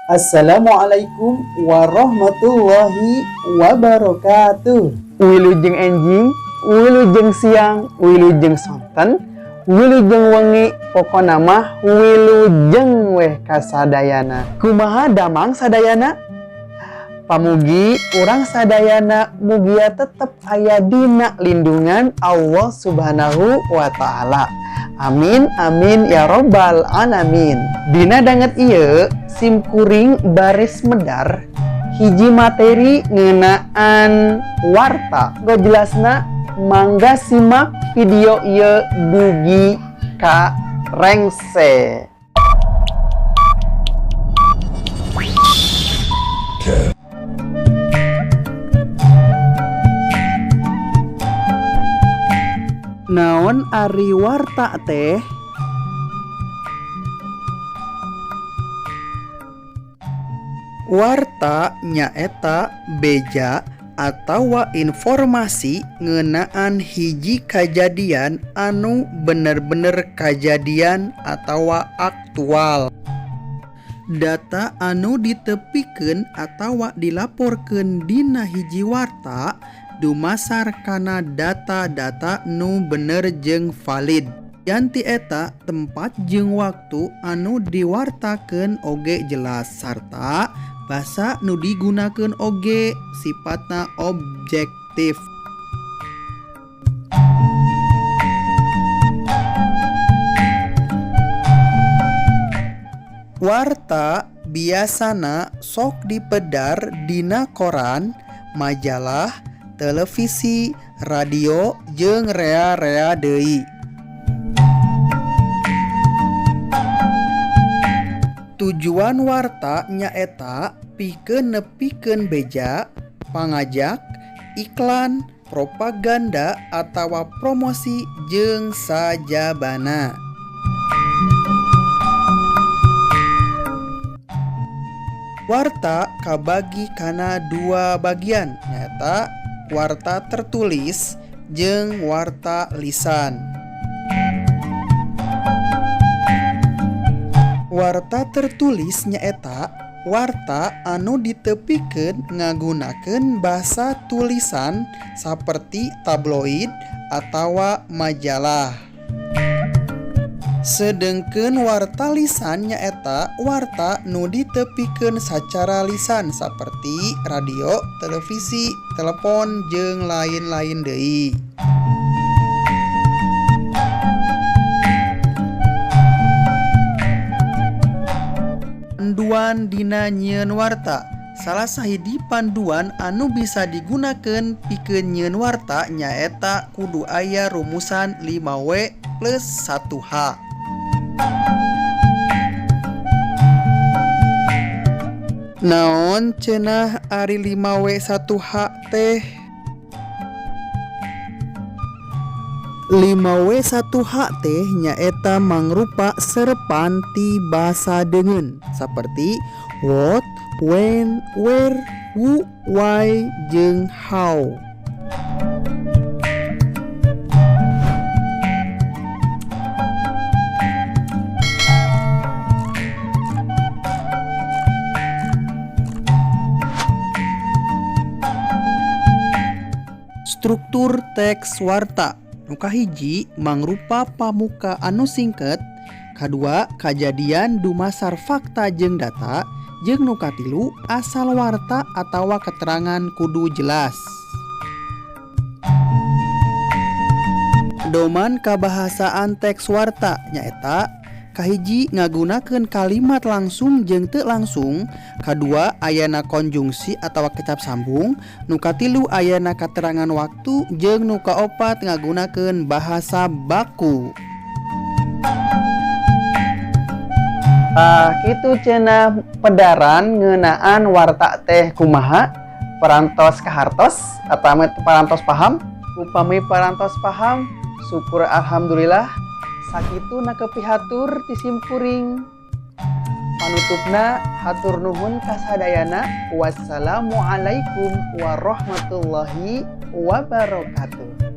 Assalamualaikum warahmatullahi wabarakatuh. Wilujeng enjing, wilujeng siang, wilujeng sonten, wilujeng wengi, pokona mah wilujeng weh kasadayana. Kumaha damang sadayana? Pamugi urang sadayana mugia tetep aya dina lindungan Allah Subhanahu wa Ta'ala. Amin amin ya robbal alamin. Dina danget ieu sim kuring baris medar hiji materi ngeunaan warta. Go jelasna mangga simak video ieu dugi ka rengse. Naon ari warta teh? Warta nyaeta beja atawa informasi ngeunaan hiji kajadian anu bener-bener kajadian atawa aktual. Data anu ditepikeun atawa dilaporkeun dina hiji warta dumasar kana data-data nu bener jeung valid. Yanti eta tempat jeung waktu anu diwartakeun oge jelas sarta basa nu digunakeun oge sifatna objektif. Warta biasana sok dipedar dina koran, majalah, televisi, radio, jeung rea-rea deui. Tujuan warta nyaeta pikeun nepikeun beja, pangajak, iklan, propaganda atawa promosi jeung sajabana. Warta kabagi kana dua bagian, nyaeta warta tertulis jeung warta lisan. Warta tertulis nyaeta warta anu ditepikeun ngagunakeun basa tulisan saperti tabloid atawa majalah. Sedengkeun warta lisan nyaeta warta nu ditepikeun sacara lisan saperti radio, televisi, telepon jeung lain-lain deui. Panduan dina nyieun warta. Salah sahiji panduan anu bisa digunakeun pikeun nyieun warta nyaeta kudu aya rumusan 5W plus 1H. Naon cenah ari 5W 1H teh? 5W 1H teh nyaeta mangrupa serepan ti basa deungeun saperti what, when, where, who, why, jeung how. Struktur teks warta. Nu kahiji mangrupa pamuka anu singket, kadua kajadian dumasar fakta jeung data, jeung nu katilu asal warta atawa keterangan kudu jelas. Pedoman kabahasaan teks warta nyaeta kahiji ngagunakeun kalimat langsung jeung teu langsung, kadua ayana konjungsi atawa kecap sambung, nu katilu ayana katerangan waktu jeung nu kaopat ngagunakeun bahasa baku. Kitu cenah pedaran ngeunaan warta teh kumaha, parantos kahartos atawa parantos paham? Upami parantos paham, syukur alhamdulillah. Sakitu na kepihatur ti sim kuring. Panutupna hatur nuhun kasadayana. Wassalamualaikum warahmatullahi wabarakatuh.